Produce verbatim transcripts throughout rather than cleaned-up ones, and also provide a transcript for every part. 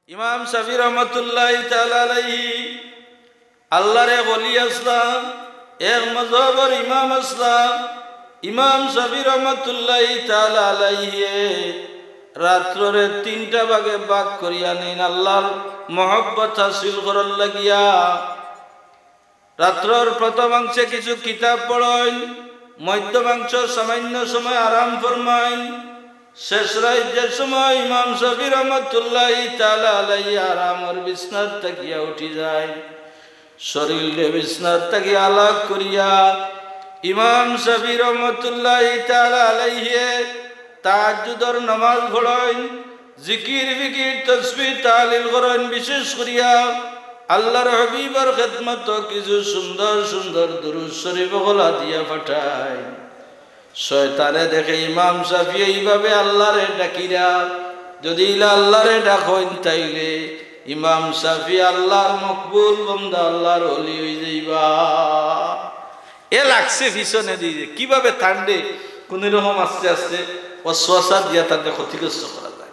ইমাম শাফি রহমতুল্লাহি তাআলা আলাইহি আল্লাহর এক ওলি আছলা, এক মজহবর ইমাম আছলা। ইমাম শাফি রহমতুল্লাহি তাআলা আলাইহি রাত্ররে তিনটা ভাগে ভাগ করিয়া নেইন আল্লাহর মহব্বত হাসিল করার লাগিয়া। রাত্রর প্রথমাংশে কিছু কিতাব পড়ইন, মধ্যমাংশ সামান্য সময় আরাম ফরমাইন। শেষ রাইত যে সময় ইমাম শাফি রহমতুল্লাহি তাআলা আলাইহি আরামর বিছনাত থাকিয়া উঠি যাইন, শরীররে বিছনাত থাকি আলাগ করিয়া ইমাম শাফি রহমতুল্লাহি তাআলা আলাইহি তাহাজ্জুদর নামাজ পড়ইন, জিকির ফিকির তসবিহ তাহলিল করইন, বিশেষ করিয়া আল্লাহর হাবিবর খেদমতো কিছু সুন্দর সুন্দর দুরূদ শরীফ অকল দিয়া পাঠাইন। শয়তানে দেখে ইমাম শাফিয়ে ইভাবে আল্লাহরে ডাকিরা, যদি ইলা আল্লাহরে ডাকইন তাইলে ইমাম শাফি আল্লাহর মকবুল বন্দা, আল্লাহর ওলি অইযাইবা। এ লাগছে পিছনে দিয়া কিভাবে তানরে কুনু রকম আস্তে আস্তে ওয়াসওয়াসা দিয়া তানরে ক্ষতিগ্রস্ত করা যায়।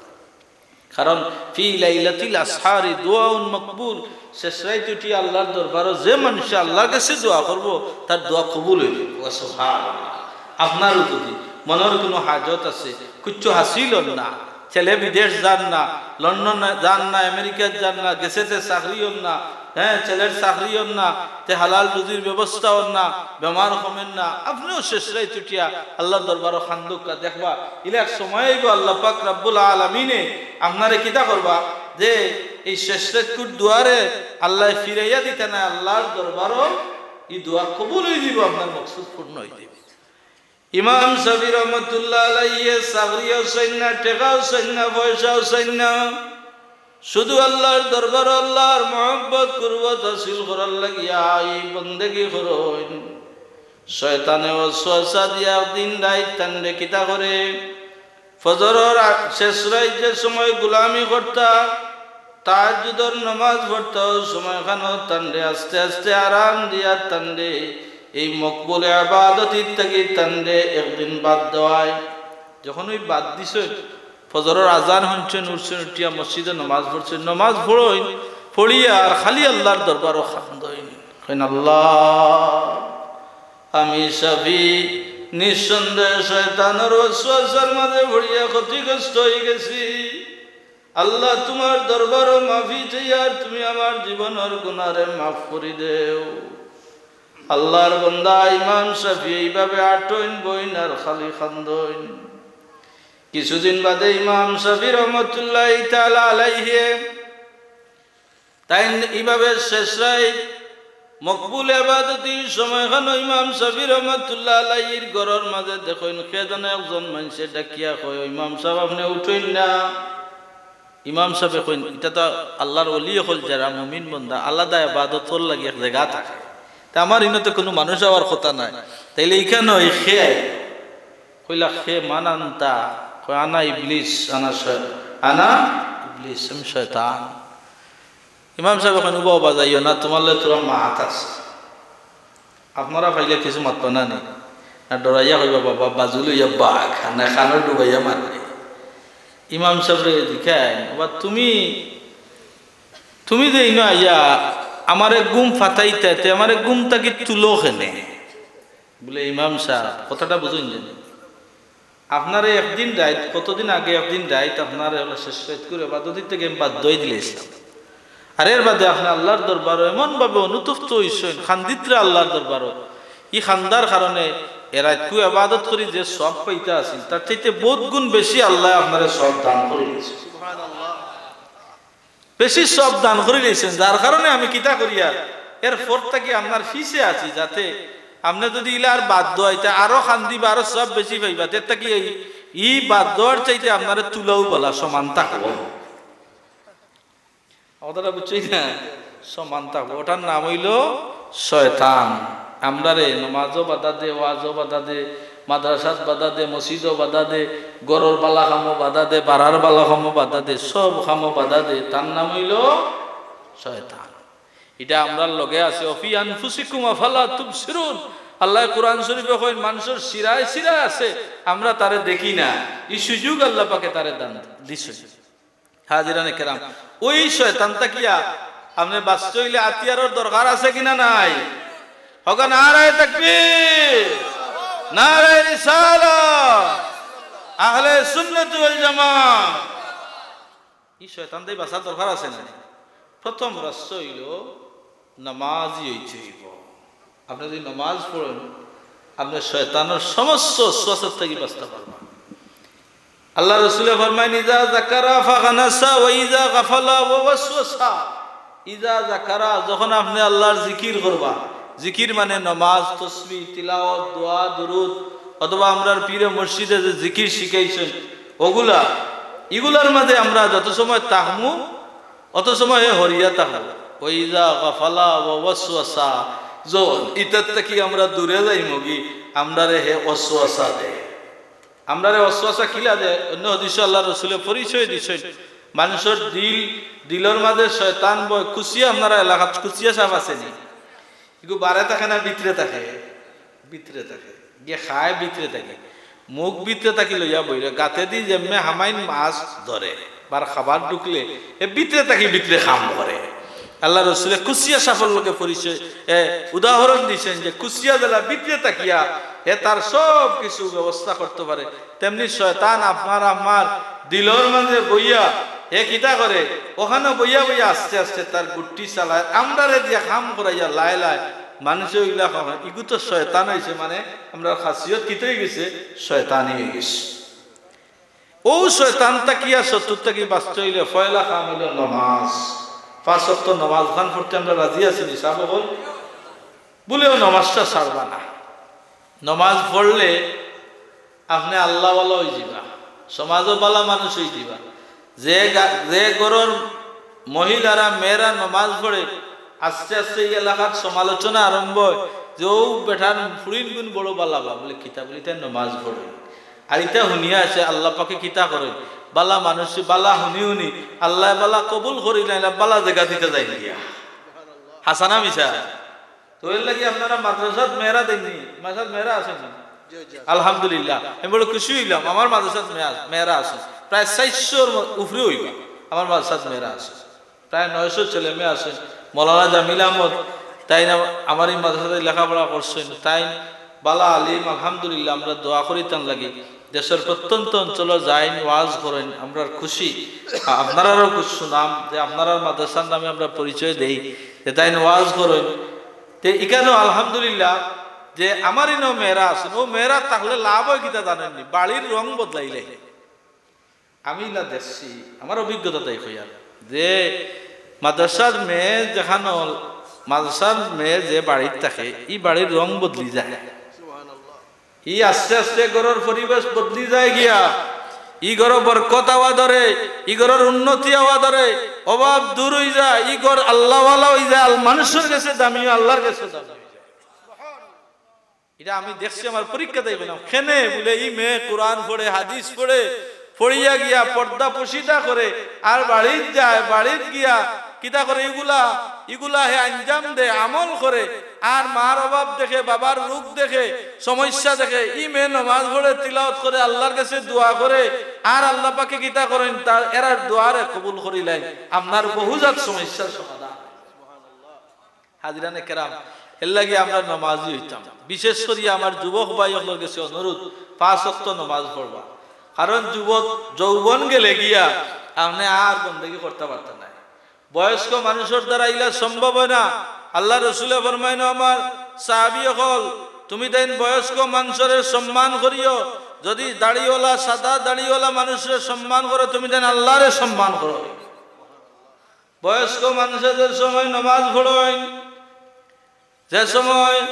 কারণ ফি লাইলাতিল আসহারি দুআউন মকবুল, শেষ রাইত উঠি আল্লাহর দরবারো যে মানষে আল্লাহর গেছে দোয়া করবো, তার দোয়া কবুল অইবো। ওয়া সুবহানাল্লাহ। আপনারও যদি মনর কুনু হাজত আছে, কিচ্ছু হাসিল অর না, ছেলে বিদেশ যার না, লন্ডন যার না, আমেরিকাত যার না, গেছে তে চাকরি অর না, হ্যাঁ, ছেলের চাকরি অর না, তে হালাল রুজির ব্যবস্থা অর না, বেমার কমের না, আপনেও শেষ রাইত উঠিয়া আল্লাহর দরবারো কান্দউক্কা, দেখবা, ইলা এক সময় আইবো আল্লাহ পাক রাব্বুল আলামিনে আপনারে কিতা করবা, যে এই শেষ রাইতকুর দুয়ারে আল্লায় ফিরাইয়া দিতা নায়, আল্লাহর দরবারো ই দোয়া কবুল অইযিবো, আপনার মকসুদ পূর্ণ অইযিবো। ইমাম শাফি রহমতুল্লাহ আলাইহি চাকরিও চাইন না, টেকাও চাইন না, পয়সাও চাইন না, শুধু আল্লাহর দরবারো আল্লাহর মহব্বত কুরবত হাসিল করার লাগিয়া এই বন্দেগি করইন। শয়তানে ওয়াসওয়াসা দিয়া একদিন রাইত তানরে কিতা করে, ফজরর আ-, শেষ রাইত যে সময় গোলামি করতা, তাহাজ্জুদর নামাজ পড়তা, অউ সময়খানো তানরে আস্তে আস্তে আরাম দিয়া তানরে এই মকবুল ইবাদতির থাকি তানরে একদিন বাদ দেওয়ায়। যখন ওই বাদ দিছইন, ফজরর আজান হুনছইন, উঠছইন, উঠিয়া মসজিদো নামাজ পড়ছইন, নামাজ পড়ইন, পড়িয়া আর খালি আল্লাহর দরবারো কান্দইন। কইন, "আল্লাহ, আমি শাফি নিঃসন্দেহে শয়তানর ওয়াসওয়াসার মাঝে পড়িয়া ক্ষতিগ্রস্ত অইগেছি। আল্লাহ, তুমার দরবারো মাফি চাইয়ার, তুমি আমার জীবনর গুনারে মাফ করি দেও।" আল্লাহর বন্দা ইমাম শাফি ইভাবে আটইন, বইন আর খালি কান্দইন। কিছুদিন বাদে ইমাম শাফি রহমতুল্লাহি তাআলা আলাইহি তাইন ইভাবে শেষ রাইত মকবুল ইবাদতির সময়খানো ইমাম শাফি রহমতুল্লাহ আলাইহির ঘরর মাঝে দেখইন, কে যেন একজন মানষে ডাকিয়া কয়, "ও ইমাম সাব, আপনে উঠইন না।" ইমাম সাবে কইন, "ইতা তো আল্লাহর ওলি অকল, যারা মুমিন বন্দা, আলাদা ইবাদতর লাগি এক জাগা থাকে, তে আমার ইনো তো কুনু মানুষ আওয়ার কথা নায়, তাইলে ইখানো ই কে আইলো?" কইলা, "কে, মান আনতা?" কয়, "আনা ইবলিস, আনা শয়-, আনা ইবলিস, আমি শয়তান।" ইমাম সাবে কইন, "উবা, উবা, যাইও না, তুমার লগে থুড়া মাত আছে। আপনারা পাইলে কিছু মাতবা না নি? না ডরাইয়া কইবা, 'বাবা, বাজু লইয়া বাঘ,' আর না কানো ডুবাইয়া মারবে।" ইমাম সাবরে জিকাইন, "উবা, তুমি, তুমি যে ইনো আইয়া আমারে ঘুম ফাতাইতায়, তে আমারে ঘুম থাকি তুলো কেনে?" বলে, "ইমাম সাব, কথাটা বুঝইন জানি, আপনারে একদিন রাইত, কতদিন আগে একদিন রাইত আপনারে অলা শেষ রাইতকুর ইবাদতির থাকি আমি বাধ্য অই দিলাইছলাম। আর এর বাদে আপনে আল্লাহর দরবারো এমনভাবে অনুতপ্ত অইছইন, কান্দিত্রা আল্লাহর দরবারো। ই কান্দার কারণে এ রাইতকু ইবাদত করি যে সওয়াব পাইতা আছিল, তার চাইতে বউত গুণ বেশি আল্লায় আপনারে সওয়াব দান করি দিছে।" বেশি সওয়াব দান করি দিছইন, যার কারণে আমি কিতা করিয়ার, এর পর থাকি আপনার পিছে আছি, যাতে আপনে যদি ইলা আর বাদ দেওয়াইতা, আরো কান্দিবা, আরো সওয়াব বেশি পাইবা, তে থাকি এই, ই বাদ দেওয়ার চাইতে আপনারে তুলাও বালা, সমান থাকবো। কথাটা বুঝছইন না? সমান থাকবো। ওটার নাম অইলো শয়তান। আমরারে নমাজও বাধা দে, ওয়াজও বাধা দে, মাদ্রাসাত বাধা দে, মসজিদও বাধা দে, ঘরর বালা কামও বাধা দে, বারার বালা কামও বাধা দে, সব কামও বাধা দে। তার নাম অইলো শয়তান। ইটা আমরার লগে আছে। "ওফি আনফুসিকুম আফালা তুবসিরুন।" আল্লায় কোরআন শরীফো কইন, "মানষর শিরায় শিরায় আছে, আমরা তারে দেখি না।" ই সুযোগ আল্লাহ পাকে তারে দান দিছে। হাজিরানে কেরাম, ওই শয়তান থাকিয়া আপনে বাঁচতে অইলে আতিয়ারর দরকার আছে কিনা নাই? হকা নারায়ে তাকবীর, নারায়ে রিসালাত, আহলে সুন্নাত ওয়াল জামাত। ই শয়তান থাকি বাঁচার দরকার আছে না? প্রথম রাস্তা অইলো নামাজি অইতে অইবো। আপনে যদি নামাজ পড়েন, আপনে শয়তানর সমস্ত ওয়াসওয়াসা থাকি বাঁচতা পারবা। আল্লার রসুলে ফরমাইন, "ইজা যাকারা ফাগানাসা ওয়া ইজা গাফালা ওয়া ওয়াসওয়াসা।" ইজা যাকারা, যখন আপনে আল্লার জিকির করবা, জিকির মানে নামাজ, তসবিহ, তিলাওয়াত, দোয়া, দুরুদ, অথবা আমরার পীরে মুর্শিদে যে জিকির শিখাইছইন, ওগুলা, ইগুলার মাঝে আমরা যত সময় থাকমু, অত সময় হে হরিয়া থাকবো। ওয়া ইজা গাফালা ওয়া ওয়াসওয়াসা, যখন ইতার থাকি আমরা দূরে যাইমুগি, আমরারে হে ওয়াসওয়াসা দেয়। আমরারে ওয়াসওয়াসা কিলা দেয়? অন্য হাদিসো আল্লার রসুলে পরিচয় দিছইন, মানষর দিল, দিলর মাঝে শয়তান বয়। কুচিয়া, আপনারা এলাকাত কুচিয়া সাপ আছে নি? ইগু বারে থাকে না ভিতরে থাকে? ভিতরে থাকে। গিয়া খায় ভিতরে থাকে। মুখ ভিতরে থাকি লইয়া বইরে, গাতেদি যেমনে হামাইন মাছ ধরে, বার খাবার ঢুকলে, এ ভিতরে থাকি ভিতরে কাম করে। আল্লার রসুলে কুচিয়া সাপর লগে পরিচয়, এ, উদাহরণ দিছইন যে কুচিয়া যেলা ভিতরে থাকিয়া হে তার সব কিছু ব্যবস্থা করতে পারে, তেমনি শয়তান আপনার আমার দিলর মাঝে বইয়া হে কিতা করে, ওখানো বইয়া বইয়া আস্তে আস্তে তার গুট্টি চালায়, আমরারে দিয়া কাম করাইয়া লায় লায়। মানষে অইলা কয়, "ইগু তো শয়তান অইছে, মানে আমরার খাসিয়ত কিতা অইগেছে? শয়তানি অইগেছে।" অউ শয়তান থাকিয়া শত্রু থাকি বাঁচতে অইলে পয়লা কাম অইলো নমাজ। পাঁচ ওয়াক্ত নমাজ খান পড়তে আমরা রাজি আছি নি, সাব অকল? বুলে অউ নমাজটা ছাড়বা না। নমাজ পড়লে আপনে আল্লাওয়ালা অইযিবা, সমাজও বালা মানুষ অইযিবা। যে গা-, যে ঘরর মহিলারা, মেয়েরা নমাজ পড়ে, আস্তে আস্তে ই এলাকাত সমালোচনা আরম্ভ অয় যে, "অউ বেটার ফুড়িনগুন বড় বালা বা, বুলে কিতা বুলে তাইন নমাজ পড়ে।" আর ইতা হুনিয়া আছে আল্লা পাকে কিতা করে, বালা মানুষ, বালা হুনি হুনি আল্লায় বালা কবুল করি নাইলা, বালা জাগা দিতা যাইন গিয়া। হাছা না মিছা? তো এর লাগি আপনারা মাদ্রাসাত মেয়েরা দেইন নি, মাদ্রাসাত মেয়েরা আছইন নি? জি, জি, আছে। আলহামদুলিল্লাহ, আমি বড় খুশি অইলাম, আমার মাদ্রাসাত মেয়া-, মেয়েরা আছে, প্রায় চাইরশোর ম-, উপরে অইবা। আমার মাদ্রাসাত মেয়েরা আছে, প্রায় নয়শো ছেলে মেয়ে আছে। মৌলানা জামিল আহমদ, তাইন আম-, আমার ই মাদ্রাসাত লেখাপড়া করছইন, তাইন বালা আলিম, আলহামদুলিল্লাহ, আমরা দোয়া করি তান লাগি। দেশর প্রত্যন্ত অঞ্চলো যাইন, ওয়াজ করইন, আমরার খুশি, আ-, আপনারারও খুব সুনাম যে আপনারার মাদ্রাসার নামে আমরা পরিচয় দেই, যে তাইন ওয়াজ করইন। তে ইখানো আলহামদুলিল্লাহ যে আমার ইনো মেয়েরা আছইন, অউ মেয়েরা থাকলে লাভ অয় কিতা জানইন নি? বাড়ির রং বদলাইলে। আমি ইলা দেখছি, আমার অভিজ্ঞতা থাকি কইয়ার, যে মাদ্রাসার মেয়ে যেখানো, মাদ্রাসার মেয়ে যে বাড়িত থাকে, ই বাড়ির রং বদলি যায়। ই আস্তে আস্তে ঘরর পরিবেশ বদলি যায় গিয়া, ই ঘরো বরকত আওয়া ধরে, ই ঘরর উন্নতি আওয়া ধরে, অভাব দূর অইযায়, ই ঘর আল্লাওয়ালা অইযায়, আল-, মানুষর গেছে দামি, আল্লার গেছে দামি অইযায়। ইটা আমি দেখছি, আমার পরীক্ষা থাকি কইলাম। কেনে বুলে, ই মেয়ে কোরআন পড়ে, হাদিস পড়ে, পড়িয়া গিয়া পর্দা পুশিদা করে, আর বাড়িত যায়, বাড়িত গিয়া কিতা করে, ইগুলা, ইগুলা হে আঞ্জাম দে, আমল করে, আর মার অভাব দেখে, বাবার রোগ দেখে, সমস্যা দেখে। ই মেয়ে নমাজ পড়ে, তিলাওয়াত করে, আল্লার গেছে দোয়া করে, আর আল্লা পাকে কিতা করইন, তার এরার দোয়ারে কবুল করিলাইন। আপনার বহুজাত সমস্যার সমাধান। হাজিরানে কেরাম, এর লাগি আমরা নমাজি অইতাম। বিশেষ করি আমার যুবক ভাই অকলর গেছে অনুরোধ, পাঁচ ওয়াক্ত নমাজ পড়বা। কারণ যুবক যৌবন গেলে গিয়া আপনে আর বন্দেগি করতা পারতা নায়। বয়স্ক মানুষর দ্বারা ইলা সম্ভব অয় না। আল্লার রসুলে ফরমাইন, "আমার সাহাবী অকল, তুমি তাইন বয়স্ক মানুষরে সম্মান করিও। যদি দাড়িওয়ালা, সাদা দাড়িওয়ালা মানুষরে সম্মান করো, তুমি তাইন আল্লারে সম্মান করো।" বয়স্ক মানুষে যে সময় নমাজ পড়ইন, যে সময়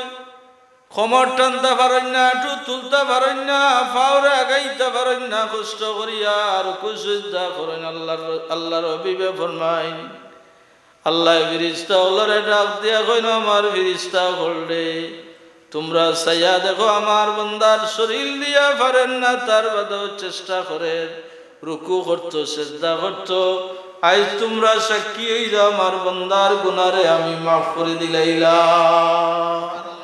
কোমর টানতা পারইন না, আঁটু তুলতা পারইন না, পাওরে আগাইতা পারইন না, কষ্ট করিয়া রুকু সিজদা করইন, আল্লার, আল্লার হাবিবে ফরমাইন, আল্লায় ফিরিস্তা অকলরে ডাক দিয়া কইন, "আমার ফিরিস্তা অকলরে, তুমরা চাইয়া দেখো, আমার বন্দার শরীর দিয়া পারের না, তার বাদেও চেষ্টা করের, রুকু করতো, সেজদা করতো। আইজ তুমরা সাক্ষী অইযাও, আমার বন্দার গুনারে আমি মাফ করি দিলাইলাম।"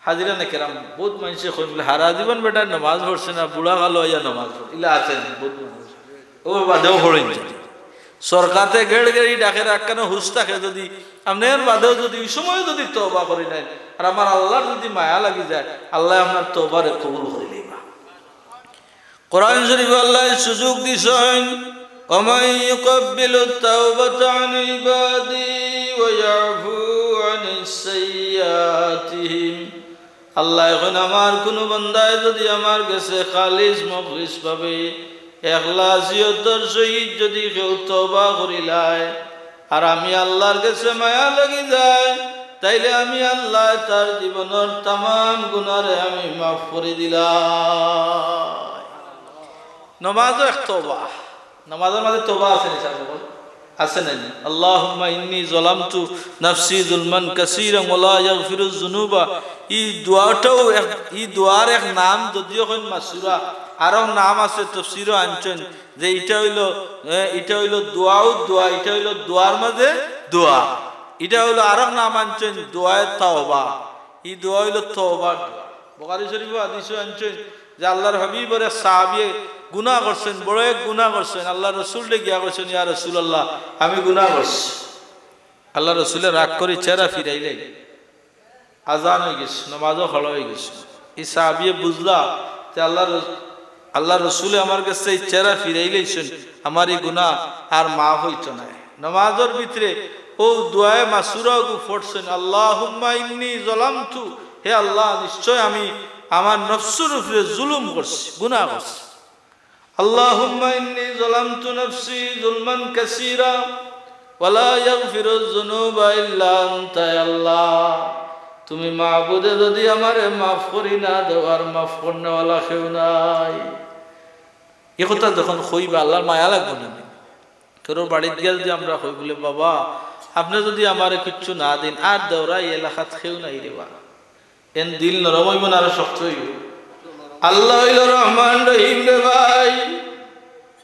হাজিরানে কেরাম, বউত মানষে কইন বুলে, "হারা জীবন বেটায় নমাজ পড়ছে না, বুড়া কালো অইয়া নমাজ পড়ে।" ইলা আছইন বউত মানুষ। ও বাদেও পড়ইন যদি। সরকাতে গেড় গেড়ি ডাকে রাখখানো হুশ থাকে যদি, আপনে এর বাদেও যদি ওই সময় যদি তওবা করি নেন, আর আমার আল্লাহর যদি মায়া লাগি যায়, আল্লাহ আপনার তওবারে কবুল করি লইবা। কোরআন শরীফ আল্লাহ সুযোগ দিছেন, "ওমান ইউকাব্বিলুত তাওবাতা আন ইবাদি ওয়া ইয়াফু আনিস সাইয়্যাতিহিম।" আল্লাহ এখন আমার কোনো বান্দায় যদি আমার গেছে খালিস মুখলিস ভাবে এখলাসিয়তর সহিত যদি কেউ তওবা করিলায়, আর আমি আল্লাহর গেছে মায়া লাগি যায়, তাইলে আমি আল্লাহ তার জীবনর তামাম গুনারে আমি মাফ করি দিলাই। নমাজও এক তওবা, নমাজর মাঝে তওবা আছে নি স্যার? আছে না নি? "আল্লাহুম্মা ইন্নী যালামতু নাফসি যুলমান কাসীরা ওয়া লা ইয়াগফিরুয যুনুবা।" ই দোয়াটাও এক, ই দোয়ার এক নাম যদিও কইন মাসুরা, আরো নাম আছে, তফসিরও আনছেন যে ইটা অইলো, এ, ইটা অইলো দোয়াও দোয়া, ইটা অইলো দোয়ার মাঝে দোয়া। ইটা অইলো আরো নাম আনছেন দোয়ায়ে তওবা। ই দোয়া অইলো তওবার দোয়া। বুখারী শরীফও হাদিসও আনছেন যে আল্লাহর হাবিবর এক সাহাবিয়ে গুনাহ করছেন, বড় এক গুনাহ করছেন। আল্লাহর রসুলরে গিয়া কইছেন, "ইয়া রাসূলুল্লাহ, আমি গুনাহ করছি।" আল্লাহর রসুলে রাগ করি চেহারা ফিরাইলে আজান হয়ে গেছে, নামাজও খাড়া হয়ে গেছে। এই সাহাবিয়ে বুঝলা যে আল্লাহর রস-, আল্লাহর রসুলে আমার গেছে এই চেহারা ফিরাইলাইছেন, আমার এই গুনাহ আর মাফ হইতো না। নামাজর ভিতরে ও দোয়ায়ে মাসুরা গু পড়ছেন, "আল্লাহুম্মা ইন্নী যালামতু", হে আল্লাহ, নিশ্চয় আমি আমার নফসর উপরে জুলুম করছি, গুনাহ করছি। "আল্লাহুম্মা ইন্নী যালামতু নাফসি যুলমান কাসীরা ওয়া লা ইয়াগফিরুয যুনুবা ইল্লা আনতা", হে আল্লাহ, তুমি মাবুদে যদি আমারে মাফ করি না দেও, আর মাফ করনেওয়ালা কেউ নাই। এই কথা যখন কইবা, আল্লাহর মায়া লাগবো না নি? কেউর বাড়িত গিয়া যদি আমরা কই বলে, "বাবা, আপনে যদি আমারে কিচ্ছু না দেইন, আর দেওরা এই এলাকাত কেউ নাই রে বা।" এন দিল নরম হইব না আরো শক্ত হইব? আল্লাহ হইল রহমান রহিম রে ভাই।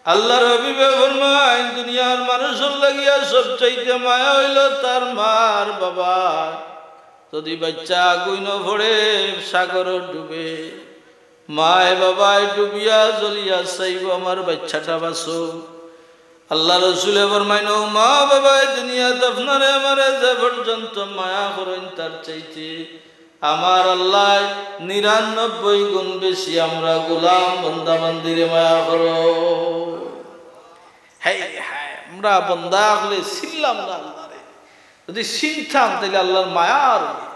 আল্লাহর হাবিবে ফরমাইন, দুনিয়ার মানুষর লাগিয়া সবচাইতে মায়া হইল তার মার বাবা। যদি বাচ্চা আগুইনো পড়ে, সাগরো ডুবে, মায় বাবায় ডুবিয়া জ্বলিয়া চাইব, "আমার বাচ্চাটা বাঁচো।" আল্লাহ রসুলে ফরমাইন, "ও মা বাবায় দুনিয়াত আপনারে আমারে যে পর্যন্ত মায়া করইন, তার চাইতে আমার আল্লাহ নিরানব্বই গুণ বেশি আমরা গোলাম বন্দা বান্দিরে মায়া করো।" হায় হায়, আমরা বন্দা হলে চিনলাম না আল্লাহরে, যদি চিনতাম তাহলে আল্লাহর মায়া আর হইতো।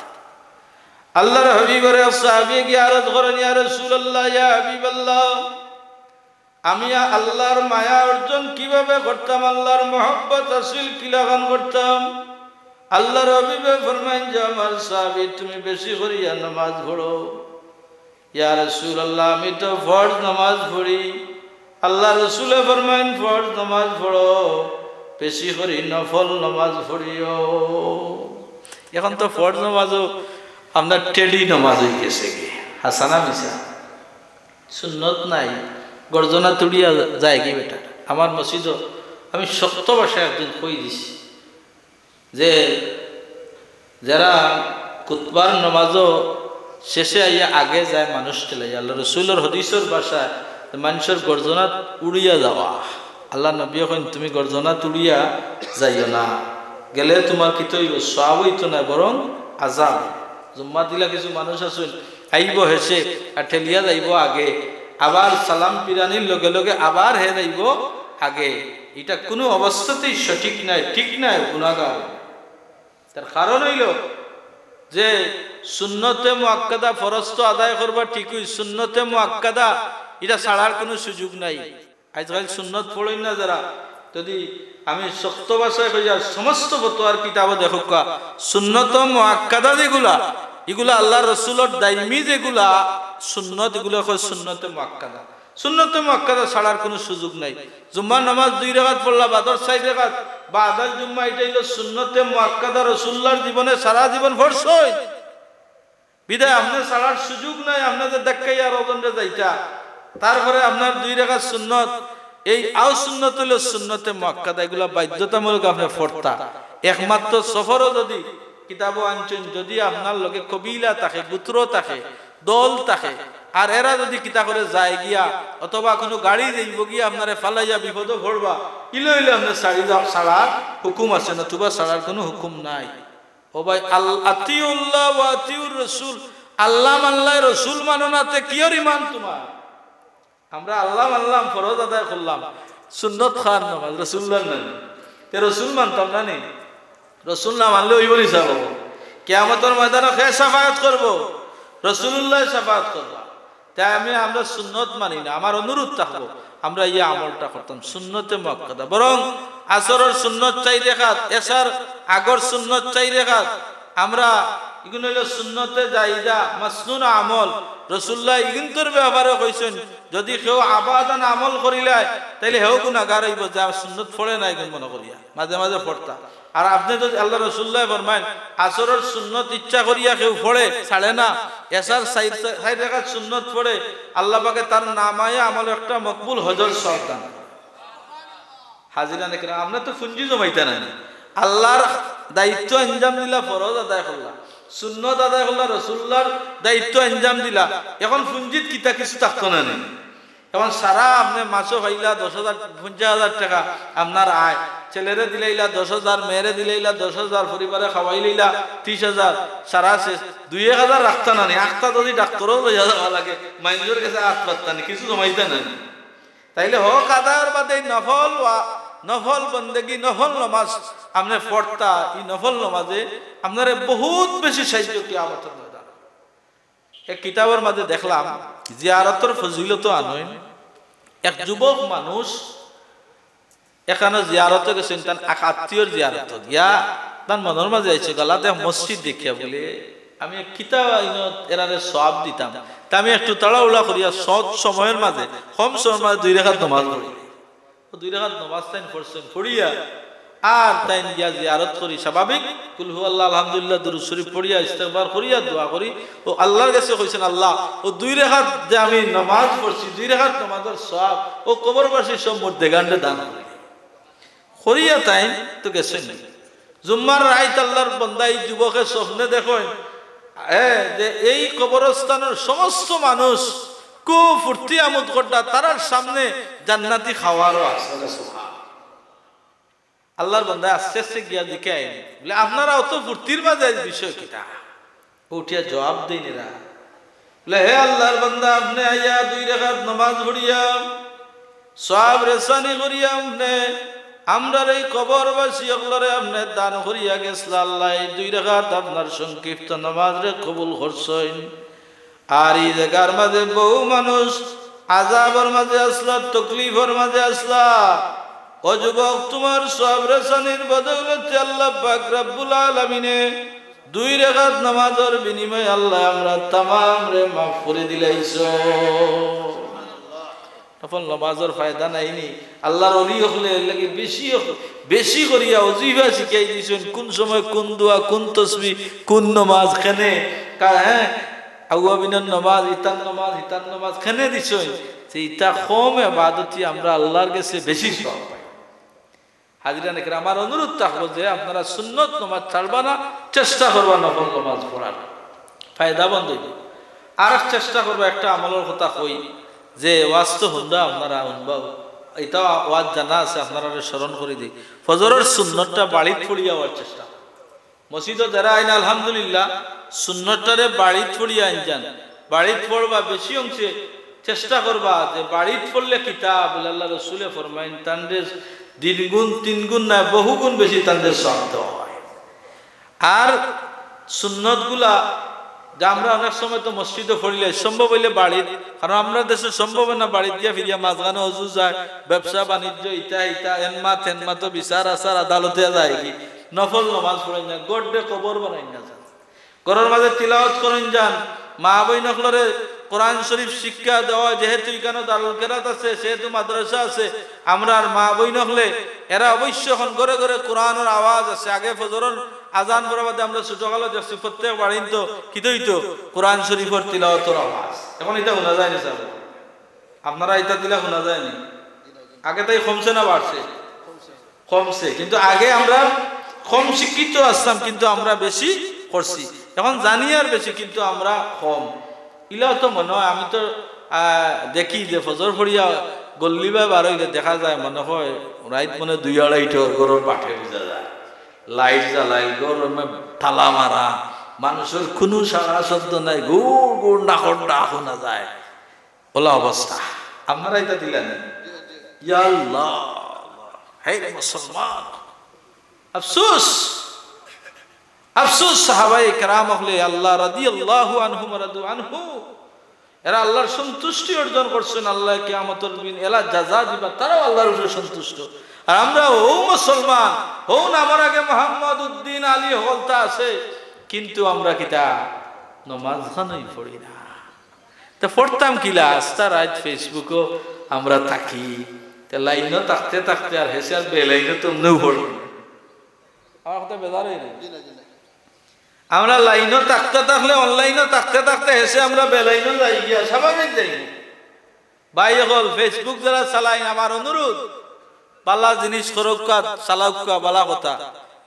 আল্লাহর হাবিবরে এক সাহাবী গিয়া আরজ করেন, "ইয়া রাসূলুল্লাহ, ইয়া হাবিবাল্লাহ, আমি আল্লাহর মায়া অর্জন কিভাবে করতাম, আল্লাহর মহব্বত হাসিল কিলাখান করতাম?" আল্লাহর হাবিবে ফরমাইন যে, "আমার সাহাবী, তুমি বেশি করিয়া নামাজ পড়ো।" "ইয়া রাসূলুল্লাহ, আমি তো ফরজ নামাজ পড়ি।" আল্লাহ রসুলে ফরমাইন, "ফরজ নামাজ পড়ো, বেশি করি নফল নামাজ পড়িও।" এখন তো ফরজ নামাজও আপনার টেডি নামাজ হয়ে গেছে কি, হাসানা মিশা, সুন্নত নাই, গর্জনা তুড়িয়া যায় কি বেটা। আমার মসজিদও আমি শক্ত ভাষায় একদিন কই দিছি, যে যারা খুতবার নামাজও শেষে আইয়া আগে যায় মানুষ ঠেলাই, আল্লাহ রসুলর হদিসর ভাষায় যে মানুষর গর্জনাত উড়িয়া যাওয়া, আল্লাহ নবী কইন, "তুমি গর্জনাত উড়িয়া যাইও না, গেলে তোমার কিতা হইব? সওয়াব হইতো না, বরং আজাব।" জুম্মা দিলা কিছু মানুষ আছইন, আইব হেষে আর ঠেলিয়া যাইব আগে, আবার সালাম ফিরানির লগে লগে আবার হে যাইব আগে। এটা কোনো অবস্থাতেই সঠিক নাই, ঠিক নাই, গুনাহগার। তার কারণ হইল যে সুন্নতে মুআক্কাদা, ফরজ তো আদায় করবা ঠিকই, সুন্নতে মুআক্কাদা এটা ছাড়ার কোনো সুযোগ নাই। আজকাল সুন্নত পড়ইন না যারা, যদি আমি শক্ত ভাষায় কই, আর সমস্ত ফতোয়ার কিতাবও দেখউক্কা, সুন্নত মুআক্কাদা যেগুলা, এগুলা আল্লাহ রসুলর দাইমি যেগুলা সুন্নত, এগুলা কয় সুন্নতে মুআক্কাদা। সুন্নতে মুআক্কাদা ছাড়ার কোনো সুযোগ নাই। জুম্মার নামাজ দুই রাকাত পড়লা, বাদর চাইর রাকাত, বাদাল জুম্মা, এটা হইল সুন্নতে মুআক্কাদা, রসুল্লাহর জীবনে সারা জীবন পড়ছইন। বিদায় আপনে ছাড়ার সুযোগ নাই, আপনে যে ধাক্কাইয়া আর ওজনরে যাইতা, তারপরে আপনার দুই রাকাত সুন্নত, এই আও সুন্নত হইল সুন্নতে মুআক্কাদা, এগুলা বাধ্যতামূলক আপনে পড়তা। একমাত্র সফরও যদি, কিতাবও আনছইন, যদি আপনার লগে কবিলা থাকে, গোত্র থাকে, দল থাকে, আর এরা যদি কিতা করে যায় গিয়া, অথবা কুনু গাড়ি যাইবো গিয়া আপনারে ফালাইয়া বিপদো পড়বা, ইলে ইলে আপনে ছাড়ি যাও, ছাড়ার হুকুম আছে, নতুবা ছাড়ার কুনু হুকুম নাই। ও ভাই, আল-, আতিউল্লাহ ওয়া আতিউর রসুল, আল্লাহ মানলায় রসুল মানো না, তে কিওর ইমান তুমার? আমরা আল্লাহ মানলাম, ফরজ আদায় করলাম, সুন্নত খান নামাজ, রসুল্লাহ নানি, তে রসুল মানতাম না নি? রসুল না মানলে অইবো নি সাব? কিয়ামতর ময়দানো কে শাফাআত করবো? রসুলুল্লায় শাফাআত করবা। তাই আমি, আমরা সুন্নত মানি না, আমার অনুরোধ থাকবো, আমরা এই আমলটা করতাম, সুন্নতে মুআক্কাদা। বরং আসরর সুন্নত চাইর রেকাত, এশার আগর সুন্নত চাইর রেকাত, আমরা, ইগুন অইলো সুন্নতে জাইদা, মাসনুন আমল। রসুল্লাহ ইগুনতর ব্যাপারে কইছইন, যদি কেউ আবাদান আমল করিলায়, তাইলে হেও গুনাগার অইবো, যে সুন্নত পড়ে না ইগুন মনো করিয়া, মাঝে মাঝে পড়তা। আর আপনে যদি, আল্লাহ রসুল্লায় ফরমাইন, আসরর সুন্নত ইচ্ছা করিয়া কেউ পড়ে, ছাড়ে না, এশার চাইর, চাইর রেকাত সুন্নত পড়ে, আল্লাহ পাকে তার নামায়ে আমলো একটা মকবুল হজর সওয়াব দান করে। হাজিরানে কেরাম, আমরা তো পুঞ্জি জমাইতা নানি, আল্লাহর দায়িত্ব আঞ্জাম দিলা, ফরজ আদায় করলা, সুন্নত আদায় করলা, রসুল্লাহর দায়িত্ব আঞ্জাম দিলা, এখন পুঞ্জিত কিতা কিছু থাকতো না নি? এখন সারা আপনে মাসো পাইলা দশ হাজার, পঞ্চাশ হাজার টেকা আপনার আয়, ছেলেরে দিলাইলা দশ হাজার, মেয়েরে দিলাইলা দশ হাজার, পরিবারে খাওয়াইলাইলা ত্রিশ হাজার, সারা শেষ, দুই এক হাজার রাখতা না নি? আখতা যদি ডাক্তরও লইয়া যাওয়া লাগে, মাইনষর গেছে আত পাততা নি, কিছু জমাইতা না নি? তাইলে হক আদায়র বাদে এই নফল ওয়া, নফল বন্দেগি, নফল নমাজ আপনে পড়তা, এই নফল নমাজে আপনারে বহুত বেশি সাহায্য কিয়ামতর ময়দান। এক কিতাবর মাঝে দেখলাম, জিয়ারতর ফজিলত আনইন, এক যুবক মানুষ একখানো জিয়ারতো গেছইন, তান এক আত্মীয়র জিয়ারতো গিয়া তান মনর মাঝে আইছে, গলা দেখ মসজিদ দেখিয়া বলে, "আমি এক কিতাব আইন, এরারে সওয়াব দিতাম, তা আমি একটু তাড়াহুড়া করিয়া সৎ সময়র মাঝে, কম সময়র মাঝে দুই রেকাত নমাজ পড়ি।" ও দুই রেকাত নমাজ তাইন পড়ছইন, পড়িয়া আর তাইন গিয়া জিয়ারত করি, স্বাভাবিক কুল হু আল্লাহ, আলহামদুলিল্লাহ, দুরূদ শরীফ পড়িয়া, ইস্তেগফার করিয়া, দোয়া করি, ও আল্লাহর গেছে কইছইন, "আল্লাহ, ও দুই রেকাত যে আমি নমাজ পড়ছি, দুই রেকাত নমাজর সওয়াব ও কবরবাসী সব মুর্দেগানরে দান করি।" করিয়া তাইন তো গেছইন। জুম্মার রাইত আল্লাহর বন্দা এই যুবকে স্বপ্নে দেখইন, এ, যে এই কবরস্থানর সমস্ত মানুষ খুব ফুর্তি আমোদ কররা, তারার সামনে জান্নাতি খাওয়ারও আছে। আল্লাহর বন্দায় আস্তে আস্তে গিয়া জিকাইন, বলে, "আপনারা অত ফুর্তির মাঝে আইজ বিষয় কিতা?" উঠিয়া জবাব দেইন এরা, বলে, "হে আল্লাহর বন্দা, আপনে আইয়া দুই রেকাত নমাজ পড়িয়া, সওয়াব রেসানি করিয়া আপনে আমরার এই কবরবাসী অকলরে আপনে দান করিয়া গেছলা, আল্লাহ এই দুই রেকাত আপনার সংক্ষিপ্ত নমাজরে কবুল করছইন।" আর ই জাগার মাঝে বহু মানুষ আযাবর মাঝে আছলা, তকলিফর মাঝে আছলা। ও যুবক, তুমার সওয়াব রেসানির বদৌলতে আল্লাহ পাক রব্বুল আলামিনে দুই রেকাত নামাজর বিনিময়ে আল্লাহ আমরা তামামরে মাফ করি দিলাইছইন। নফল নামাজর ফায়দা নাই নি? আল্লাহর ওলি অকলে এর লাগি বেশি অক-, বেশি করিয়া অজিফা শিখাই দিছইন, কুন সময় কুন দোয়া, কুন তসবিহ, কুন নামাজ, কেনে, কা-, হ্যাঁ, আউয়াবিনর নামাজ, ইতার নামাজ, ইতার নামাজ, কেনে দিছইন, যে ইতা কম ইবাদতি আমরা আল্লাহর গেছে বেশি সওয়াব পাই। হাজিরানে কেরাম, আমার অনুরোধ থাকবো যে আপনারা সুন্নত নামাজ ছাড়বা না, চেষ্টা করবা নফল নামাজ পড়ার, ফায়দামন্দ অইবো। আর এক চেষ্টা করবা, একটা আমলর কথা কই, যে ওয়াজ তো হুনরা আপনারা হুনবা, ইতা ওয়াজ জানা আছে, আপনারারে স্মরণ করি দেই, ফজরর সুন্নতটা বাড়িত পড়িয়া অওয়ার চেষ্টা। মসজিদো যারা আইন, আলহামদুলিল্লাহ, সুন্নতটারে বাড়িত পড়িয়া আইন যান, বাড়িত পড়বা বেশি অংশে চেষ্টা করবা যে বাড়িত পড়লে কিতা, বলে আল্লাহ রসুলে ফরমাইন, তানরে দিন গুণ, তিন গুণ নায়, বহু গুণ বেশি তানরে সওয়াব দেওয়া হয়। আর সুন্নতগুলা যে আমরা অনেক সময় তো মসজিদো পড়িলে সম্ভব অইলে বাড়িত, কারণ আমরা দেশে সম্ভব অয় না বাড়িত গিয়া ফিরিয়া মাঝখানে অজু যায়, ব্যবসা বাণিজ্য, ইতা ইতা, এনমা তেনমা তো বিচার আচার আদালতে যায় কি, নফল নামাজ পড়েন না, গড্ডে কবর বানাইন না যান। ঘরর মাঝে তিলাওয়াত করইন যান, মা বইন অকলরে কোরআন শরীফ শিক্ষা দেওয়া, যেহেতু ইখানো দারুল কেরাত আছে, সেহেতু মাদ্রাসা আছে, আমরার মা বইন অকলে এরা অবশ্য এখন ঘরে ঘরে কোরআনর আওয়াজ আছে। আগে ফজরর আজান পড়া বাদে আমরা ছোটকালো দেখছি প্রত্যেক বাড়িত তো কিতা অইতো, কোরআন শরীফর তিলাওয়াতর আওয়াজ। এখন ইতা হুনা যায় নি সাব? আপনারা ইতা দিলা হুনা যায় নি? আগে তাই কমছে না বাড়ছে? কমছে। কিন্তু আগে আমরা কম শিক্ষিত আছলাম, কিন্তু আমরা বেশি করছি। এখন জানি আর বেশি, কিন্তু আমরা কম। ইলাও তো মনে অয়, আমি তো, আহ, দেখি যে ফজর পড়িয়া গল্লিবায় বার অইলে দেখা যায়, মনে অয় রাইত মনে দুই আড়াইটার ঘরর বাটে বুঝা যায়। লাইট জ্বালাইল, ঘরর মধ্যে তালা মারা, মানুষর কুনু সাড়া শব্দ নাই, গুড় গুড় নাকর ডাক হুনা যায়। অলা অবস্থা। আপনারা ইতা দিলা নি? ইয়া আল্লাহ, হে রে মুসলমান, আফসোস, আফসোস। সাহাবায়ে কেরাম অকলে আল্লাহ রাদিয়াল্লাহু আনহুম ওয়া রাদু আনহু, এরা আল্লাহর সন্তুষ্টি অর্জন করছইন। আল্লায় কিয়ামতর দিন এলা জাযা দিবা, তারাও আল্লাহর উপরে সন্তুষ্ট। আর আমরা হউ মুসলমান, হউ নামর আগে মোহাম্মদ উদ্দিন আলী হকলতা আছে, কিন্তু আমরা কিতা নমাজ খানই পড়ি না। তে পড়তাম কিলা? আস্তা রাইত Facebook-ও আমরা থাকি। তে লাইনও থাকতে থাকতে আর হেষে আর বেলাইনও তো এমনেও পড়ি না। আমার কথা বেজার অইরা নি? আমরা লাইনও থাকতে থাকলে, online-ও থাকতে থাকতে হেষে আমরা বেলাইনও যাই গিয়া, স্বাভাবিক যাই। ভাই অকল, Facebook যারা চালাইন, আমার অনুরোধ, বালা জিনিস করউক্কা, চালাউক্কা, বালা কথা।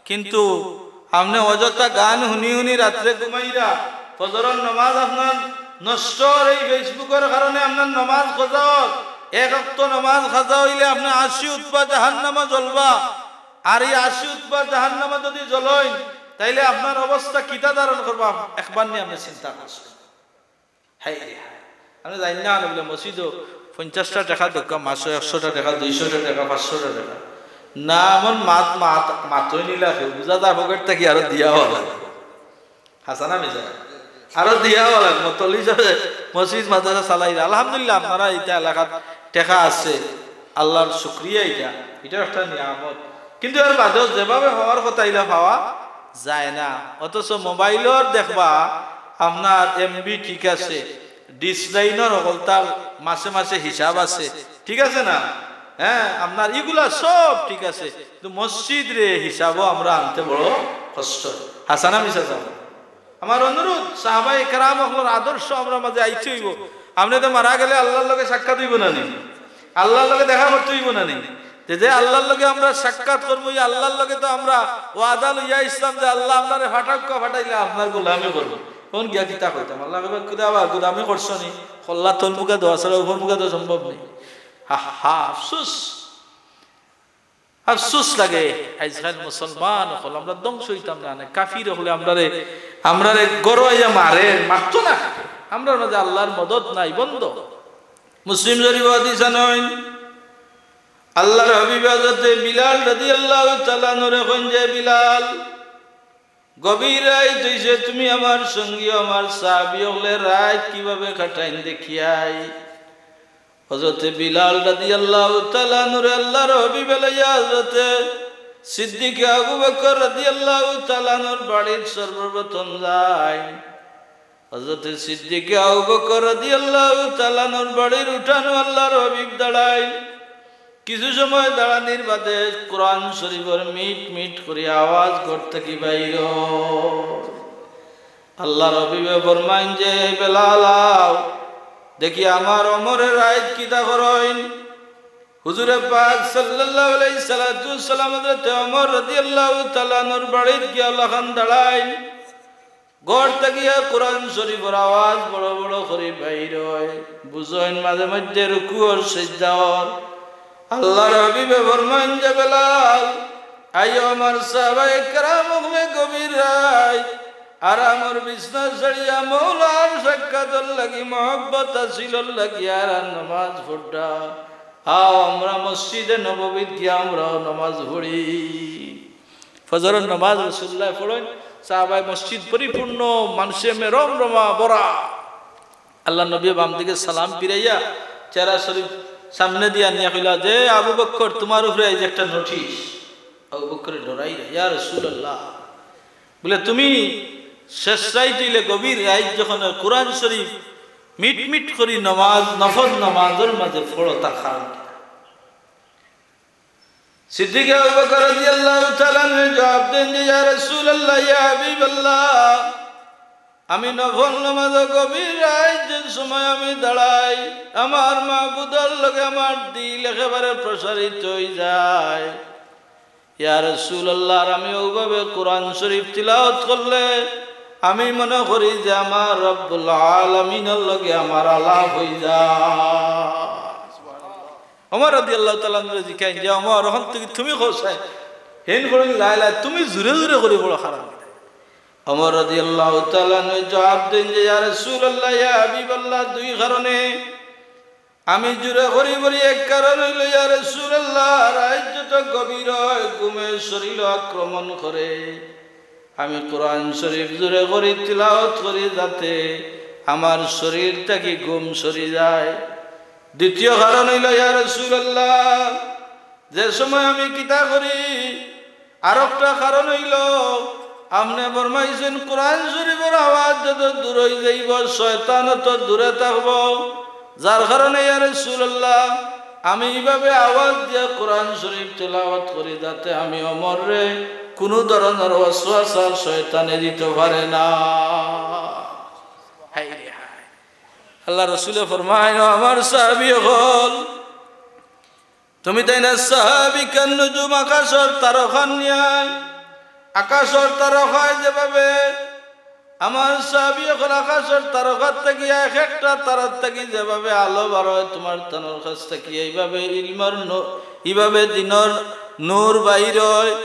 কিন্তু আপনে অযথা গান হুনি হুনি রাত্রে ঘুমাইরা, ফজরর নমাজ আপনার নষ্ট অর, এই Facebook-অর কারণে আপনার নমাজ কাজা অর। এক ওয়াক্ত নমাজ কাজা অইলে আপনে আশি উতবা জাহান্নামো জ্বলবা। আর এই আশি উতবা জাহান্নামো যদি জ্বলইন, তাইলে আপনার অবস্থা কিতা ধারণ করবা, একবার নি আপনে চিন্তা করছইন? হায় রে হায়। আপনে জানইন না, অনেকগুলা মসজিদও পঞ্চাশটা টেকা দেউক্কা, মাসো একশোটা টেকা, দুইশোটা টেকা, পাঁচশোটা টেকা। না, এমন মাত, মাত, মাতই নিলা কেউ, বুঝা যায় পকেট থাকি আরো দিয়াও লাগে। হাছা না মিছা? আরো দিয়াও লাগে। মতল্লি হিসাবে মসজিদ মাদ্রাসা চালাইরা। আলহামদুলিল্লাহ, আপনারা ইতা এলাকাত টেকা আছে, আল্লাহর শুকরিয়া ইটা, ইটা একটা নিয়ামত। কিন্তু এর বাদেও যেভাবে হওয়ার কথা ইলা পাওয়া যায় না। অথচ মোবাইলর দেখবা আপনার MB ঠিক আছে, ডিশ লাইনর হকলতার মাসে মাসে হিসাব আছে, ঠিক আছে না? হ্যাঁ, আপনার ইগুলা সব ঠিক আছে, কিন্তু মসজিদরে হিসাবও আমরা আনতে বড় কষ্ট। হাছা না মিছা? আমার অনুরোধ, সাহাবায়ে কেরাম অকলর আদর্শ আমরার মাঝে আইতে অইবো। আপনে তো মারা গেলে আল্লাহর লগে সাক্ষাৎ অইবো না নি? আল্লাহর লগে দেখা করতে অইবো না নি? তে যে আল্লাহর লগে আমরা সাক্ষাৎ করমু, ই আল্লাহর লগে তো আমরা ওয়াদা লইয়া আইছলাম যে আল্লাহ আপনারে ফাটাউক্কা ফাটাইলে আপনার গোলামি করমু। অখন গিয়া কিতা কইতাম? আল্লাহ কইবা, "খুদা বা গোলামি করছো নি?" কল্লা তলমুখা দেওয়া ছাড়া উপরমুখা দেওয়া সম্ভব নি। হা হা, আফসোস। আফসোস লাগে, আইজকাইল মুসলমান অকল আমরা ধ্বংস অইতাম না, না, কাফির অকলে আমরারে, আমরারে গরো আইয়া মারে, মারতো না। আমরার মাঝে আল্লাহর মদদ নাই, বন্ধ। মুসলিম শরীফ হাদিস আনইন, আল্লাহর হাবিব হযরতে বিলাল রাদিয়াল্লাহু তাআলা আনহুরে কইন যে, "বিলাল, গভীর রাইত অইছে, তুমি আমার সঙ্গী, আমার সাহাবী অকলে রাইত কিভাবে কাটাইন দেখিয়াই।" হযরতে বিলাল রাদিয়াল্লাহু তাআলা আনহুরে আল্লাহর হাবিবে লইয়া হযরতে সিদ্দিকে আবু বকর রাদিয়াল্লাহু তাআলা আনহুর বাড়িত সর্বপ্রথম যাইন। হযরতে সিদ্দিকে আবু বকর রাদিয়াল্লাহু তাআলা আনহুর বাড়ির উঠানো আল্লাহর হাবিব দাঁড়াইন। কিছু সময় দাঁড়ানির বাদে কোরআন শরীফর মিট মিট করি আওয়াজ ঘর থাকি বাইর অয়। আল্লাহর হাবিবে ফরমাইন যে, "বেলাল, আও, দেখি আমার ওমরে রাইত কিতা করইন।" হুজুরে পাক সাল্লাল্লাহু আলাইহি সালাতু ওয়াসসালাম হযরতে ওমর রাদিয়াল্লাহু তাআলা আনহুর বাড়িত গিয়া লাখান দাঁড়াইন। ঘর থাকিয়া কোরআন শরীফর আওয়াজ বড় বড় করি বাইর অয়। বুঝইন মাঝে মধ্যে রুকু অর, সিজদা অর। আল্লাহর হাবিবে ফরমাইন যে, "বেলাল, আইও আমার সাহাবায়ে কেরাম অকলে গভীর রাইত আরামর বিছনা ছাড়িয়া মওলার সাক্ষাতর লাগি, মহব্বত হাসিলর লাগি আর আর নমাজ পড়রা। আও, আমরা মসজিদে নববীত গিয়া আমরাও নমাজ পড়ি।" ফজরর নমাজ রাসূলুল্লায় পড়ইন, সাহাবায়ে মসজিদ পরিপূর্ণ, মানষে মে রমরমা ভরা। আল্লাহর নবীয়ে বাম দিকে সালাম ফিরাইয়া চেহারা শরীফ সামনে দিয়া নিয়া কইলা যে, "আবু বকর, তুমার উপরে আইজ একটা নোটিশ।" আবু বকরে ডরাইরা, "ইয়া রাসূলুল্লাহ।" বলে, "তুমি শেষ রাইত অইলে গভীর রাইত যখন অয়, কোরআন শরীফ মিট মিট করি নমাজ, নফল নমাজর মাঝে পড়ো, তার কারণ কিতা?" সিদ্দিক আবু বকর রাদিয়াল্লাহু তাআলা আনহু জবাব দেন যে, "ইয়া রাসূলুল্লাহ, ইয়া হাবিবাল্লাহ, আমি নফল নামাজো গভীর রাইত যে সময় আমি দাঁড়াই, আমার মাবুদর লগে আমার দিল একেবারে প্রসারিত অই যায়। ইয়া রাসূলুল্লাহ, আর আমি অউভাবে কোরআন শরীফ তিলাওয়াত করলে আমি মনে করি যে আমার রব্বুল আলামিনর লগে আমার আলাপ অই যায়। ওমর রাদিয়াল্লাহু তাআলা আনহুরে জিকাইন যে, "ওমর, অখন থাকি তুমি কও চাই।" হেন করি লাই লাই, "তুমি জুরে জুরে করি পড়ো, কারণ কিতা?" ওমর রাদিয়াল্লাহু তাআলা আনহু জবাব দেইন যে, "ইয়া রাসূলুল্লাহ, ইয়া হাবিবাল্লাহ, দুই কারণে। আমি জুরে করি পড়ি, এক কারণ অইলো, ইয়া রাসূলুল্লাহ, রাইত যত গভীর অয়, ঘুমে শরীল আক্রমণ করে। আমি কোরআন শরীফ জুরে করি তিলাওয়াত করি, যাতে আমার শরীল থাকি ঘুম সরি যায়। দ্বিতীয় কারণ অইলো, ইয়া রাসূলুল্লাহ, যে সময় আমি কিতা করি, আরোকটা কারণ অইলো, আপনে ফরমাইছইন, কোরআন শরীফর আওয়াজ যত দূর অই যাইবো, শয়তান অত দূরে থাকবো। যার কারণে, ইয়া রাসূলুল্লাহ, আমি ইভাবে আওয়াজ দিয়া কোরআন শরীফ তেলাওয়াত করি, যাতে আমি ওমররে কুনু ধরনর ওয়াসওয়াসা শয়তানে দিতো পারে না।" হায় রে হায়। আল্লার রসুলে ফরমাইন, "ও আমার সাহাবী অকল, তুমি তাইন না সাহাবী কান নুজুম, আকাশর তারকার ন্যায়। আকাশর তারকায় যেভাবে, আমার সাহাবী অকল, আকাশর তারকার থাকি এক একটা তারার থাকি যেভাবে আলো বার অয়, তুমার তানর কাছ থাকি এইভাবে ইলমর নূ-, ইভাবে দ্বীনর নূর বাইর অয়।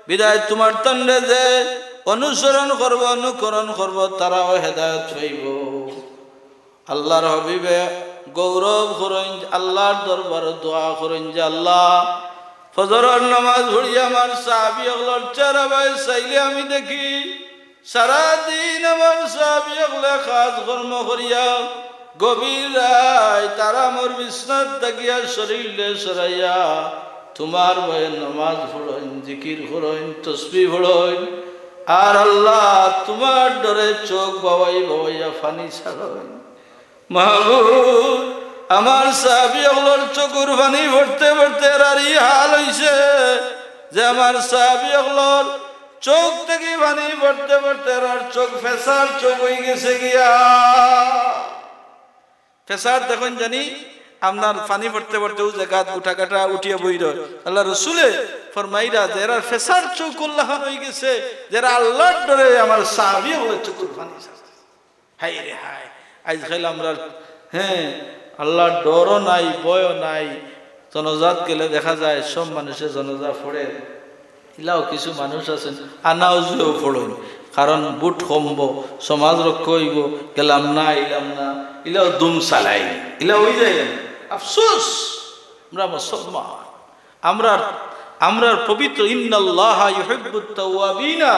বিধায় তুমার তানরে যে অনুসরণ করবো, অনুকরণ করবো, তারাও হেদায়েত পাইবো।" আল্লার হাবিবে গৌরব করইন, আল্লার দরবারো দোয়া করইন যে, "আল্লাহ, ফজরর নামাজ পড়িয়া আমার সাহাবী অকলর চেহারা বায় চাইলে আমি দেখি, সারাদিন আমার সাহাবী অকলে কাজ কর্ম করিয়া গভীর রাইত আরামর বিছনাত থাকিয়া শরীলরে সরাইয়া তুমার ভয়ে নামাজ পড়ইন, জিকির করইন, তসবিহ পড়ইন। আর আল্লাহ, তুমার ডরে চউখ বাওয়াই বাওয়াইয়া পানি ছাড়ইন।" মাহবুব, আমার সাহাবী অকলর চকুর পানি পড়তে পড়তে এরার ই হাল অইছে যে আমার সাহাবী অকলর চউখ থাকি পানি পড়তে পড়তে এরার চউখ ফেসার চউখ অইগেছে গিয়া। ফেসার দেখইন জানি আপনার পানি পড়তে পড়তে অউ জাগাত গুটা গাটা উঠিয়া বই রয়। আল্লার রসুলে ফরমাইরা যে এরার ফেসার চউখ অলাখান অইগেছে, যেরা আল্লার ডরে আমার সাহাবী অকলর চকুর পানি ছাড়ছে। হায় রে হায়, আইজকাইল আমরার, হ্যাঁ, আল্লার ডরও নাই, ভয়ও নাই। জনাজাত গেলে দেখা যায় সব মানুষে জনাজা পড়ের। ইলাও কিছু মানুষ আছইন, আনা উজুয়েও পড়ইন, কারণ ভুট কমবো, সমাজ রক্ষা অইবো, গেলাম না, আইলাম না, ইলাও দুম চালাইন, ইলা অই যায়। আফসোস, আমরা মুসলমান, আমরার, আমরার পবিত্র, ইন্নাল্লাহা ইউহিব্বুত তাওয়াবিনা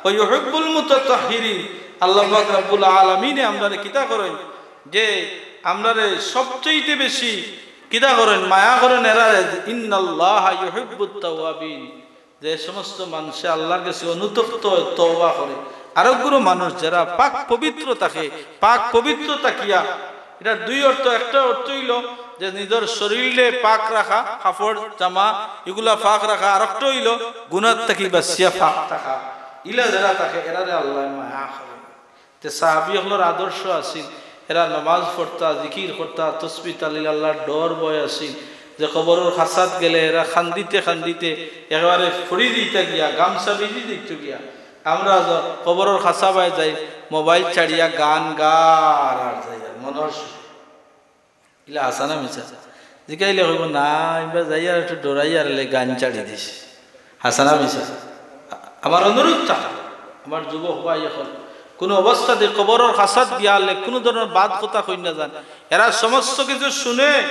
ওয়া ইউহিব্বুল মুতাতাহহিরিন। আল্লাহ পাক রব্বুল আলামিনে আমরারে কিতা করইন? যে আমরারে সবচাইতে বেশি কিতা করইন? মায়া করইন এরারে। ইন্নাল্লাহা ইউহিব্বুত তাওয়াবিন। যে সমস্ত মানষে আল্লার গেছে অনুতপ্ত অয়, তওবা করে। আরোগুলো মানুষ যেরা পাক পবিত্র থাকে, পাক পবিত্র থাকিয়া, ইটার দুই অর্থ। একটা অর্থ অইলো যে নিজর শরীলরে পাক রাখা, কাপড় জামা ইগুলা পাক রাখা, আরোকটা অইলো গুনার থাকি বাচিয়া পাক থাকা। ইলা যেরা থাকে এরারে আল্লায় মায়া করে। তে সাহাবী অকলর আদর্শ আছিল, এরা নামাজ পড়তা, জিকির করতা, তসবিহ তাহলিল, আল্লার ডর ভয় আছিল, যে কবরর কাছাত গেলে এরা কান্দিতে কান্দিতে একেবারে পড়ি দিতা গিয়া, গামছা ভিজি দিত গিয়া। আমরা য-, কবরর কাছা বায় যাই, মোবাইল ছাড়িয়া গান গার আর যাই আর মনর সুখে। ইলা হাছা না মিছা? জিকাইলে কইবো, "না, ইবার যাইয়ার একটু ডরাইয়ার লে গান ছাড়ি দিছি।" হাছা না মিছা? আমার অনুরোধ থাকলো, আমার যুবক ভাই অকল, কুনু অবস্থাতে কবরর কাছাত গিয়া লে কুনু ধরনর বাদ কথা কইন না যান। এরা সমস্ত কিছু শুনে,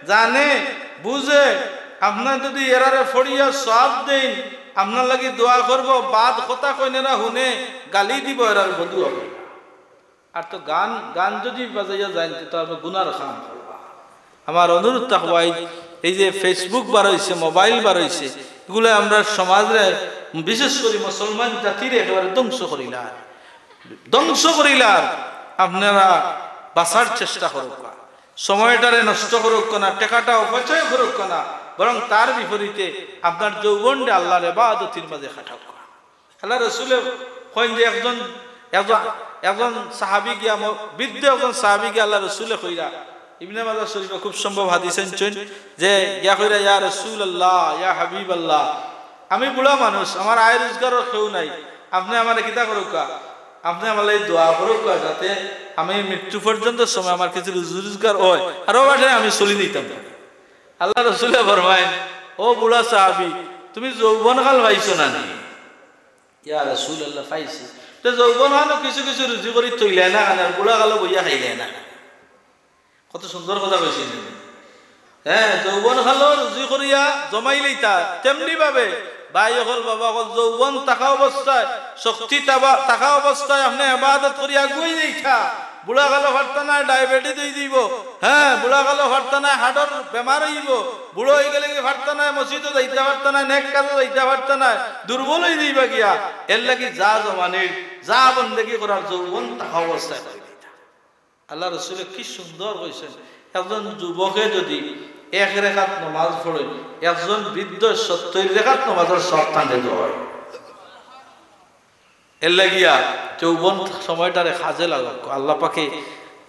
জানে, বুঝে। আপনার যদি এরারে পড়িয়া সওয়াব দেইন, আপনার লাগি দোয়া করবো, বাদ কথা কইন এরা হুনে, গালি দিবো এরার বদুয়া অইবো। আর তো গান, গান যদি বাজাইয়া যাইন, তে তো আপনে গুনার কাম করবা। আমার অনুরোধ থাকবো, এই, এই যে Facebook বার অইছে, মোবাইল বার অইছে, ইগুলায় আমরার সমাজরে, বিশেষ করি মুসলমান জাতিরে একেবারে ধ্বংস করিলার, ধ্বংস করিলার। আপনারা বাঁচার চেষ্টা করউক্কা, সময়টারে নষ্ট করউক্কা না, টেকাটা অপচয় করউক্কা না, বরং তার বিপরীতে আপনার যৌবনরে আল্লার ইবাদতির মাঝে খাটাউক্কা। আল্লার রসুলে কইন যে একজন, একজন, একজন সাহাবী গিয়া, ম-, বৃদ্ধ একজন সাহাবী গিয়া আল্লার রসুলে কইরা, ইবনে মাজাহ শরীফে খুব সম্ভব হাদিস আনছইন, যে গিয়া কইরা, "ইয়া রাসূলুল্লাহ, ইয়া হাবিবাল্লাহ, আমি বুড়া মানুষ, আমার আয় রোজগারর কেউ নাই, আপনে আমারে কিতা করউক্কা?" আপনে আমার লাগি দোয়া করউক্কা, যাতে আমি মৃত্যু পর্যন্ত সময় আমার কিছু রুজি রোজগার অয়, আর অউ বাসায় আমি চলি দিতাম পারি।" আল্লার রসুলে ফরমাইন, "ও বুড়া সাহাবি, তুমি যৌবন কাল পাইছো না নি?" "ইয়া রাসূলুল্লাহ, পাইছি।" "তে যৌবন কালো কিছু কিছু রুজি করি থইলায় না কেনে, আর বুড়া কালো বইয়া খাইলায় না?" কত সুন্দর কথা কইছইন। হ্যাঁ, যৌবন কালো রুজি করিয়া জমাইলাইতা, তেমনি ভাবে ভাই অকল, বাবা অকল, যৌবন থাকা অবস্থায়, শক্তি তাবা-, থাকা অবস্থায় আপনে ইবাদত করিয়া আগুয়াই যাইতা। বুড়া কালো পারতা নায়, ডায়াবেটিস অই যাইবো। হ্যাঁ, বুড়া কালো পারতা নায়, হার্টর বেমার অইবো। বুড়া অইগেলে কি পারতা নায়, মসজিদো যাইতা পারতা নায়, নেক কাজো যাইতা পারতা নায়, দুর্বল অই যাইবা গিয়া। এরলাগি যা জমানির, যা বন্দেগি করার যৌবন থাকা অবস্থায় করি দিতা। আল্লার রসুলে কি সুন্দর কইছইন, একজন যুবকে যদি এক রেকাত নমাজ পড়ে, একজন বৃদ্ধ সত্তইর রেকাত নমাজর সওয়াব তানে দেওয়া অয়। এরলাগিয়া যৌবন সময়টারে কাজে লাগাউক। আল্লা পাকে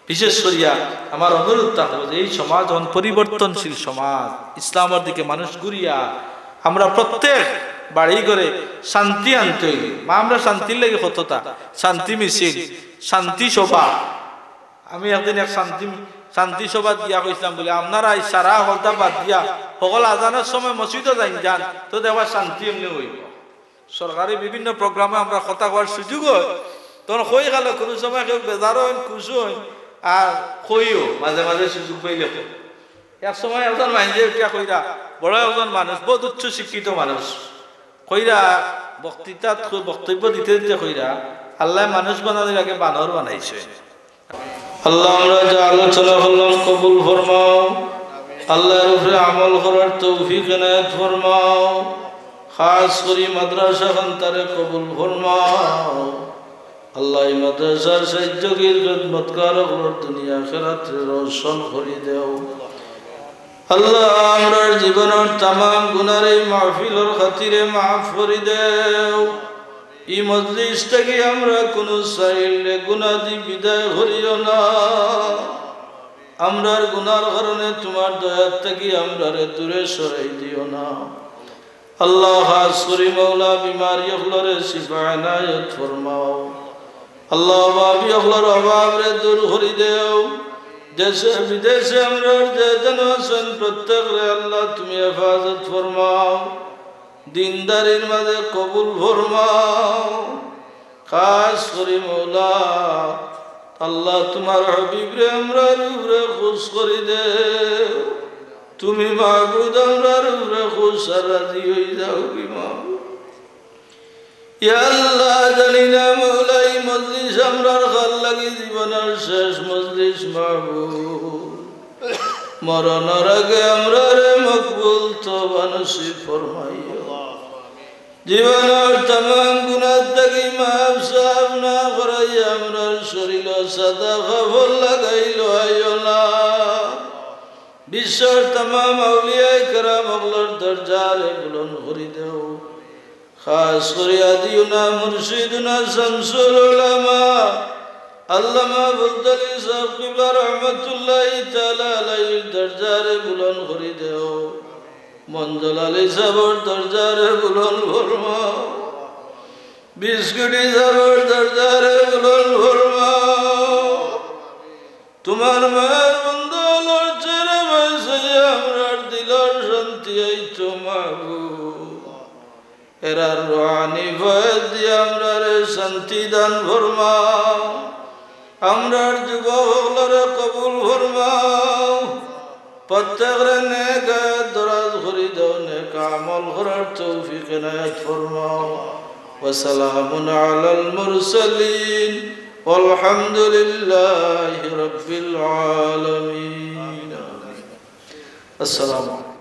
বিশেষ করিয়া আমার অনুরোধ থাকবো যে এই সমাজ অখন পরিবর্তনশীল সমাজ, ইসলামর দিকে মানুষ ঘুরিয়া আমরা প্রত্যেক বাড়ি ঘরে শান্তি আনতে অইলে, মা, আমরা শান্তির লাগি কততা, শান্তি মিছিল, শান্তি সভা। আমি একদিন এক শান্তি, শান্তি সভাত গিয়া কইছলাম বুলে, "আপনারা এই সারা হকলতা বাদ দিয়া হকল আজানর সময় মসজিদো যাইন যান, তো দেখবা শান্তি এমনে অইবো।" সরকারি বিভিন্ন প্রোগ্রামে আমরা কথা কওয়ার সুযোগ অয়, তখন কই গেল, কুনু সময় কেউ বেজার অইন, খুশ অইন, আর কইও মাঝে মাঝে সুযোগ পাইলে কই। এক সময় একজন মাইনষে উঠিয়া কইরা, বড় একজন মানুষ, বউত উচ্চ শিক্ষিত মানুষ, কইরা বক্তৃতাত কই-, বক্তব্য দিতে দিতে কইরা, "আল্লায় মানুষ বানানির আগে বানর বানাইছইন।" আল্লা, আমরা যে আলোচনা করলাম কবুল ফরমাও। আল্লা, এর উপরে আমল করার তৌফিক এনায়েত ফরমাও। খাস করি মাদ্রাসা খানতারে কবুল ফরমাও। আল্লা, এই মাদ্রাসার সাহায্যকারী খেদমতকার অকলর দুনিয়া আখিরাতরে রোশন করি দেও। আল্লা, আমরার জীবনর তামাম গুনার এই মাহফিলর খাতিরে মাফ করি দেও। ই মজলিস থাকি আমরা কুনু সাইলে গুনা দি বিদায় করিও না। আমরার গুনার কারণে তুমার দয়ার থাকি আমরারে দূরে সরাই দিও না। আল্লা, খাস করি মৌলা বিমারি অকলরে শিফা এনায়েত ফরমাও। আল্লা, অভাবী অকলর অভাবরে দূর করি দেও। দেশে বিদেশে আমরার যে যেন আছইন প্রত্যেকরে আল্লা তুমি হেফাজত ফরমাও। দিনদারির মাঝে কবুল ফরমাও। খাস করি মৌলা, আল্লা তুমার হাবিবরে আমরার উপরে খুশ করি দেও। তুমি মাবুদ আমরার উপরে খুশ আর রাজি অই যাও গি মাবুদ। ইয়া আল্লা, জানি না মৌলা, ই মজলিস আমরার কার লাগি জীবনর শেষ মজলিস মাবুদ। মরণর আগে আমরারে মকবুল তওবা নসিব ফরমাইও। জীবনর তামাম গুনার থাকি মাফ সাফ না করাইয়া আমরার শরীলো সাদা কাপড় লাগাই লইও না। বিশ্বর তামাম আউলিয়ায়ে কেরাম অকলর দরজারে বুলন্দ করি দেও। খাস করি হাদিউনা মুর্শিদুনা শামসুল উলামা আল্লামা ফুলতলি সাহেব কিবলা রহমতুল্লাহি তাআলা আলাইহির দরজারে বুলন্দ করি দেও। মঞ্জুল আলী সাহেবর দরজারে বুলন্দ ফরমাও। বিশ কোটি সাহেবর দরজারে বুলন্দ ফরমাও। তুমার মায়ার বন্দা অকলর চেহারা বায় চাইয়া আমরার দিলর শান্তি আইতো মাবুদ। এরার রুহানি ফয়েজ দিয়া আমরারে শান্তি দান ফরমাও। আমরার যুবক অকলরে কবুল ফরমাও। প্রত্যেকরে নেক হায়াত দরাজ করি দেও, নেক আমল করার তৌফিক এনায়েত ফরমাও। ওয়া সালামুন আলাল মুরসালিন ওয়াল হামদুলিল্লাহি রাব্বিল আলামিন। আসসালামু আলাইকুম।